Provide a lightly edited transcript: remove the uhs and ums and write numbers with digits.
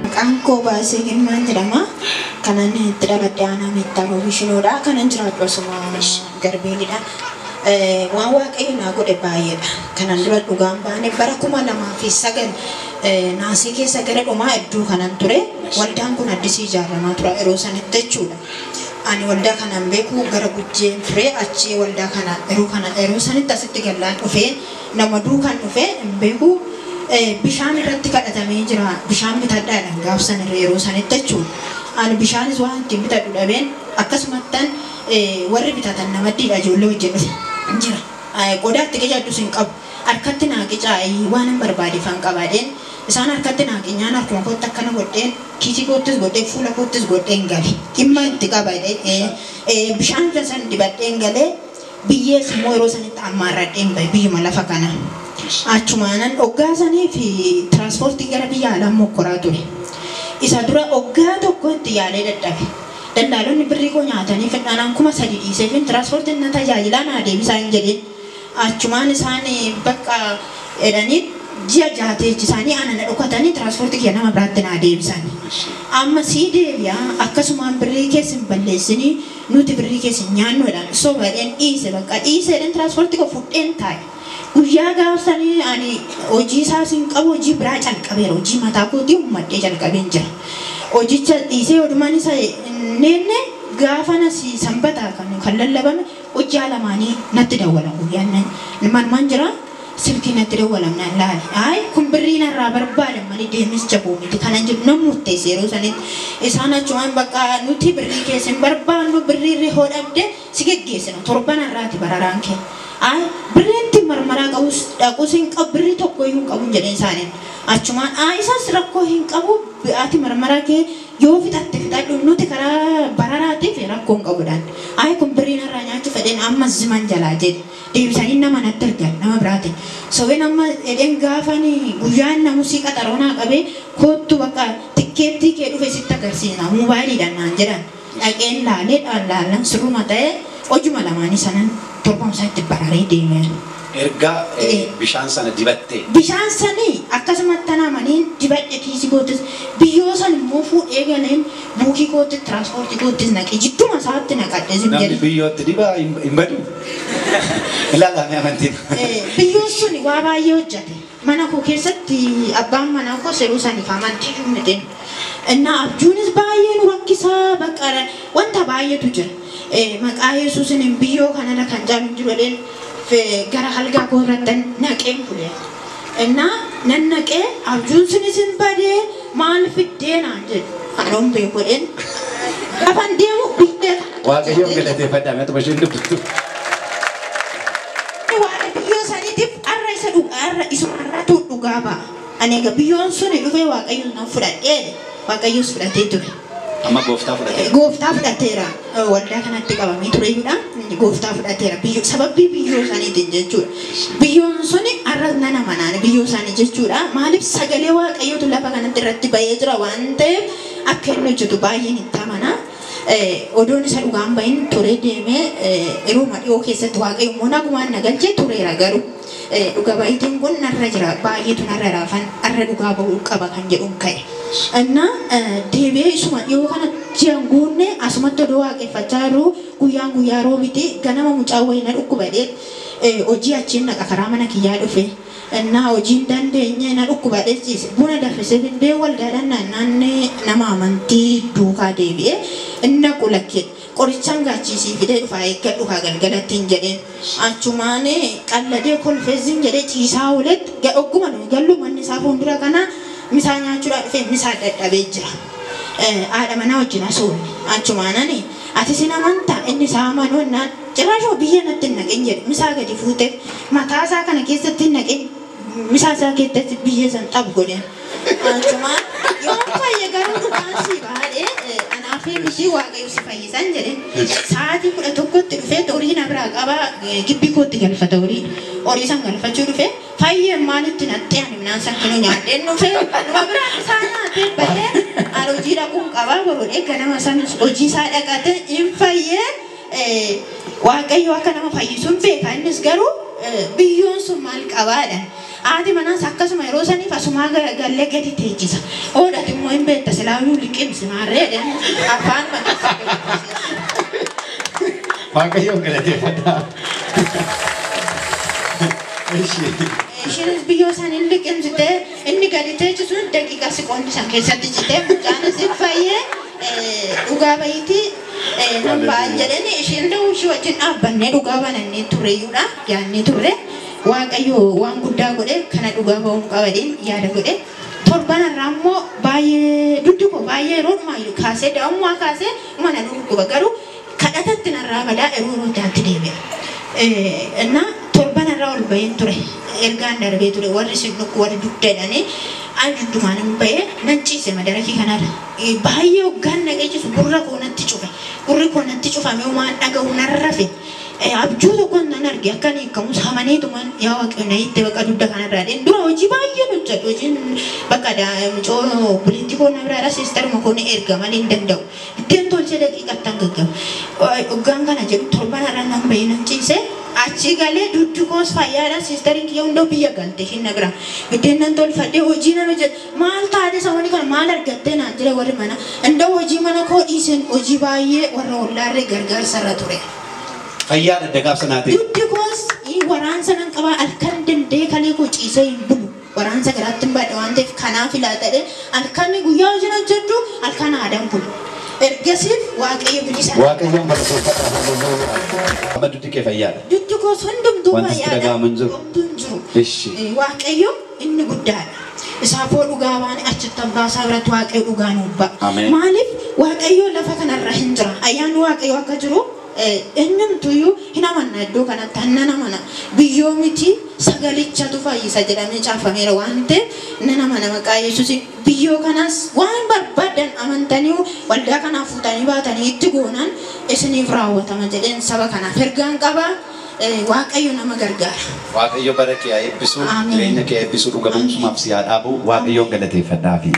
Maqaan koo Baasee Girmaan jedhama. Kanan itti dhaladhe aanaa Meettaa Roobii Kanan jiraadhu asuma Garbeelidha. Waan Waaqayyo naa godhe baay'eedha. Kanan dura dhugaan baane bara 2009 naasii keessa gara dhumaa iddoo kanan ture. Waldaan kun addisii ijaaramaa tura yeroo sanitti jechuudha. Ani waldaa kanaan beeku gara Gujjeen ture, achi waldaa kana yeroo kana yeroo sanitti asitti gallaan dhufee nama duukaan dhufee hin beeku. Bishaan irratti kadhatamee jira. Bishaan bitadhaadhaan gaafsan irra yeroo sanitti jechuudha. Ani bishaanis waan ittiin bitadhu dhabeen akkasumattan warri bitatan namaddiidha, ijoollee wajjin dhufe jira. Qodaatti qicaadhus hin qabu. Harkatti naa qicaa'ii waan hin barbaade fan qabaadheen isaan harkatti naa qinyaan harkuma kootti akkana godheen, kiisii koottis godheen, fuula koottis godheen gale. Dhimma itti qaba bishaan san dibadheen galee, biyyees immoo yeroo sanitti ammaarradheen bahe biyyuma lafa kana. Achumaanan hoggaa sanii fi tiraanspoortii gara biyya alaa mokkoraa ture. Isa dura hoggaa tokko itti yaalee dadhabe. Daldaalonni birrii koo nyaatanii fedhanaan 3000 dhiisee fi tiraanspoortiin na tajaajilaa naa deebisaa hin jedheen. Achumaan isaan bakka jedhanii ji'a jaateechi isaanii ana na dhokatanii tiraanspoortii kiyya nama biraatti naa deebisan. Amma sii deebi'a, akkasumaan birrii keessa hin balleessinii, nuti birrii keessa hin nyaannu jedhan. Sobaadheen dhiise, bakka dhiiseedhaan tiraanspoortii koo fudheen taa'e. Guyyaa gaafsanii ani hojii isaas hin qabu, hojii biraa calqabeera, hojii mataa kootii uummadhee calqabeen jira. Hojicha dhiisee odumaan isa hin neenne gaafa nas sanbata kan lallabame hojii lamaanii natti dawwalan, guyyaan manumaan jira, silkii natti dawwalam naan laale. Ayi, kun birrii narraa barbaadan malee deemis jaboo miti kanan jedhu nan murteesse yeroo sanitti. Isaan achumaan bakka nuti birrii keessa hin barbaannu, birrii irra hoo dhabde si geggeessina, torban irraati bararaan kee. Ayi, birriin marmaraa qabus dhaqus hin qabu, birrii tokko iyyuu hin qabu jedheen isaaniin. Achumaan ayi, isas rakkoo hin qabu, ati marmaraa kee yoo fixatte fixadhu, nuti karaa bararaatiif rakkoo hin qabudhaan. Ayi, kun birrii narraa nyaachuu fedheen amma ziman jalaa jedhe. Deebisanii nama natti ergan nama biraatiin. Sobeen amma jedheen gaafanii guyyaan namusii qaxaroonaa qabee koottu bakka tikkeettii kee dhufe sitti agarsiisna moobaayiliidhaan naan jedhan. Dhaqeen laalee laalan sirruma ta'ee hojuma lamaanii sanan torban isaatti bararee deemeen. Erga bishaan sana dibattee. Bishaan sanii akkasumatti amaniin dibadhe, kiisii koottis biyyoo san immoo fuudhee galeen buukii koottis tiraanspoortii koottis naqee jidduma isaatti naqadhe zim Namni jedhe. Biyyootti dibaa hin badu. Ilaalame amantiin. Biyyoon sun waa baay'ee hojjete. Mana koo keessatti abbaan manaa koo yeroo saniif amantii iyyuu miti. Innaa abjuunis baay'ee nu rakkisaa, bakka wanta baay'eetu jira. Maqaa Yesuusin biyyoo kanarra kan caalu hin jiru jedheen gara halgaa koo irratti naqeen bule. Innaa nan naqee abjuun sunis hin badee, maal fiddee naan jedhu. Anoon beeku jedheen. Gafan deemu biyyee Waaqayyoon galateeffadhaa mee tuma isheen dubbattu. Waa'ee biyyoo saniitiif har'a isa dhugaa, har'a isumarratu dhugaa ba'a. Ani egaa biyyoon suni dhufee Waaqayyoon nan fudhadhee, Waaqayyoos fudhatee ture. Amma gooftaa fudhatee. Gooftaa fudhateera. Waldaa kanatti qabamee tureyyuudha. Gooftaa fudhateera. Biyyoo sababii biyyoo saniitiin jechuudha. Biyyoon suni har'a nan amanaan biyyoo sanii jechuudha. Maaliif sagalee Waaqayyootu lafa kanatti irratti bahee jira waan ta'eef akka inni hojjetu baay'een itti amanaa. Odoon isa dhugaan bahin turee deemee yeroo dhiyoo keessatti Waaqayyo immoo nagumaan na galchee tureera, garuu dhuga bahitiin kun narra jira, baay'eetu narra raafan har'a dhugaa bahuu qaba kan jedhuun ka'e. Innaa deebi'ee isuma dhiyoo kana ji'an guunne asumatti odoo waaqeffachaa jiru, guyyaan guyyaa roobiti, ganama mucaa wayii na dhukkubadhee hojii achiin naqa karaa mana kiyyaa dhufe. Innaa hojiin dandeenye na dhukkubadhee ciise, buna danfisee findee waldaadhaan naannee nama amantii duukaa deebi'ee inna qulakkee qorichaan gaachiisii fidee dhufaa, eeggadhu kaa galgalatti hin jedheen. Achumaan qalladee kolfeessiin jedhee ciisaa ooletti ogguma nuyi gallu manni isaa fuuldura kana misaa nyaachuudhaa dhufee misaa dadhabee jira. Haadha manaa wajjin asoolle. Achumaanani ati sin amantaa, inni isaa amanuu naan ciraashoo biyya natti hin naqin jedhe, misaa gadi fuuteef mataa isaa kana keessatti hin naqin, misaa isaa keessatti biyya san xabu godheen. Achumaan yoo fayye garuu dhugaan si baadhee anaaf miti, Waaqayyo si fayyisan jedhe. Sa'aatii 11tti dhufee horii na biraa qabaa, gibbii kootti galfata horii. Horii san galfachuu dhufee fayyeen maalitti nattee ani minaan sakkinuu nyaadheen dhufee numa biraa isaa nyaatee bahee ani hojii dhaquun qabaa borodhee ganama san hojii isaa dhaqatee hin fayyee. Waaqayyo akka nama fayyisuun beeka, innis garuu Biyyoon sun maal qabaadha. Haati manaas akkasuma yeroo saniif asumaa gallee gadi teechisa. Oodhati immoo hin beekta silaayyuu liqimsi maarreedha. Afaan maqaa. Waaqayyoon galateeffadhaa. Isheenis biyyoo isaanii liqimsitee inni gadi teechisuun daqiiqaa siqoonni san keessatti citee mucaanis hin fayyee dhugaa bahiitii nan ba'an jedhanii isheen da'uu ishee wajjin dhaabbannee dhugaa banannee turreeyyuudha yaadnee turre. Waaqayyo waan guddaa godhe kana dhugaa ba'uun qabadeen yaada godhe. Torban irraa immoo baay'ee duddi koo baay'ee yeroo dhumaayyuu kaasee da'ummaa kaasee mana dhukkuba garuu kadhatatti narraa badaa yeroo yerootti deebi'a. Innaa torban irraa ol baheen ture ergaan darbee ture warri sin dhukku warri dugda jedhanii ani duddumaan hin bahee nan ciise madarakii kanarra. Baay'ee hoggaan naqee ciisu gurra koo natti cufe gurri koo natti cufame waan dhaga'u narra rafe. Abjuu tokkoon nan arge akka inni hiikamus hamaneetumaan yaa waaqayyo na hiitte bakka dugda kanarraa dheen dura hojii baay'ee hojjedhu hojiin bakka mucoo obboleettii koo na biraadha siistaruma koo ni erga malee hin danda'u iddeen tolchee daqiiqattan gaggaba hoggaan kana jedhu torban irra nan bahee nan ciise achi galee duddi koos fayyaadha siistariin kiyya hundoo biyya galte ishiin na bira biddeen nan tolfadhee hojii nan hojjedhu maal taate samoonni kana maal argattee naan jira warri mana indoo hojii mana koo dhiiseen hojii baay'ee warra ollaarree gargaarsarra ture. Fayyaa daddagaaf sanaatiin. Duddi koos waraansa nan qabaa halkan danda'ee kalee koo ciisee hin bulu. Waraansa garaatti hin baadhe waan ta'eef kanaaf ilaatadhe halkan guyyaa hojiin hojjedhu halkan aadaan bulu. Ergasiif Waaqayyo bilisa. Waaqayyoon galateeffadhaa. Amma duddi kee fayyaadha. Duddi koos hundumtuu Wanti sitti fayyaadha. dhaga'amu hin jiru. Homtuu hin jiru. Ishi. Waaqayyo inni guddaadha. Isaafoo dhugaa waan achitti abbaa isaa biratti Waaqayyo dhugaa nuuf ba'a. Ameen. Maaliif Waaqayyo lafa kanarra hin jira. Ayyaanni Waaqayyo akka jiru eenyumtuyyuu hin amanna iddoo kanatti nan amana. Biyyoo miti sagalichatu fayyisa jedhamee caafameera waan ta'eef nan amana maqaa Yesuusiin. Biyyoo kanas waan barbaadan amantanii waldaa kanaaf fuutanii baatanii itti goonaan isiniif raawwatama jedheen saba kanaaf ergaan qaba. Waaqayyo nama gargaara. Waaqayyo bara kee haa eebbisu, Ameen. jireenya kee haa eebbisu, dhuga ba'umsumaaf si haa dhaabu. Waaqayyoon galateeffadhaafi.